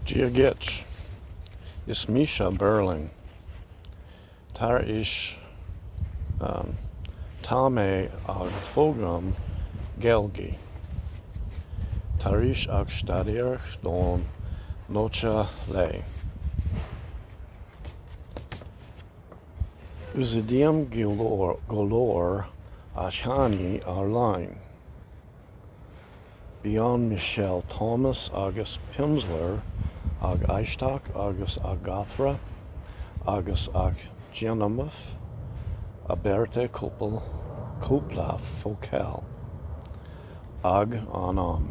Dia dhuit. Is mise Beurling. Tar éis Tá mé ag foghlaim Gaeilge. Tar éis ag staidéar don nóta lae. Úsáidim go leor áiseanna ar line. Bíonn Michelle Thomas agus Pimsleur ag éisteacht agus ag athrá agus ag déanamh abairtí cúpla focal ag an am.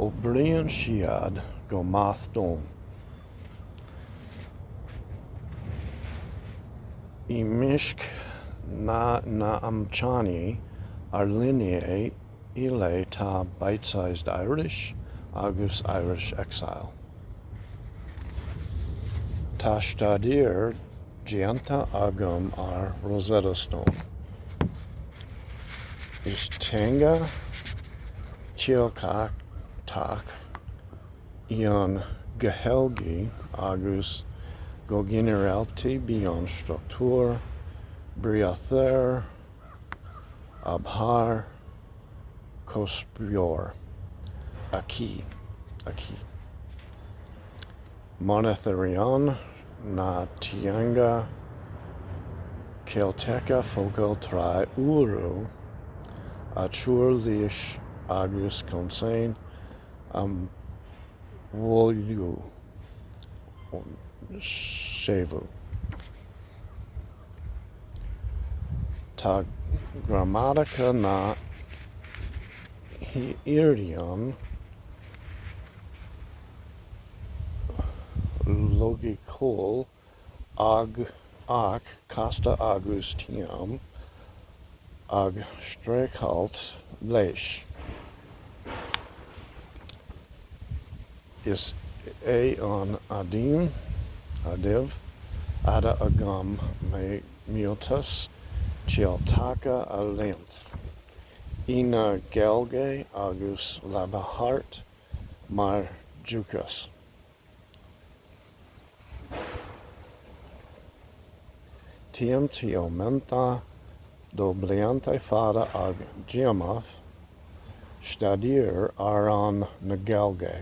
Oibríonn siad go maith dom. I measc na n-áiseanna ar líne eile tá Bitesize Irish agus Irish Exile. Tá staidéar déanta agam ar Rosetta Stone. Is teanga Cheilteach í an Ghaeilge agus go ginearálta bíonn struchtúr briathair, ábhar, cuspóir aici. Mar athraíonn na teanga Ceilteacha focail trí iolrú, a chur leis agus consain a mhaolú, séimhiú. Tá gramadach na hÉireann loighciúil ach casta agus táim ag streachailt leis. Is é an aidhm atá agam miotas Ceilteach a léamh, i nGaeilge agus labhairt mar dhúchas. Táim tiomanta do blianta fada ag déanamh staidéir ar an nGaeilge.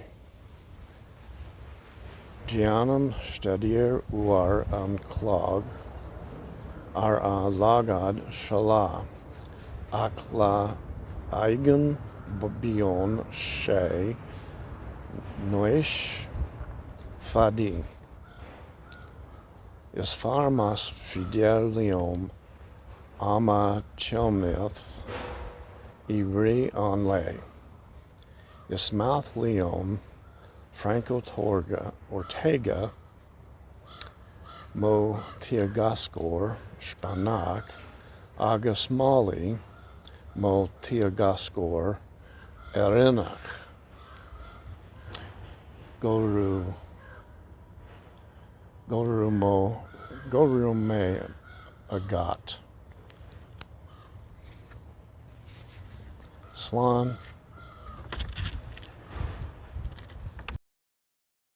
Déanaim staidéar uair an chloig ar a laghad sa lá, ach lá éigin bíonn sé níos faide. Is fearr más féidir liom am a thiomáint i rith an lae. Is maith liom Franco Ortega, mo theagascóir Spáinneach, agus Molly, mo theagascóir Éireannach. Go raibh go raibh mo go raibh maith agat. Slán.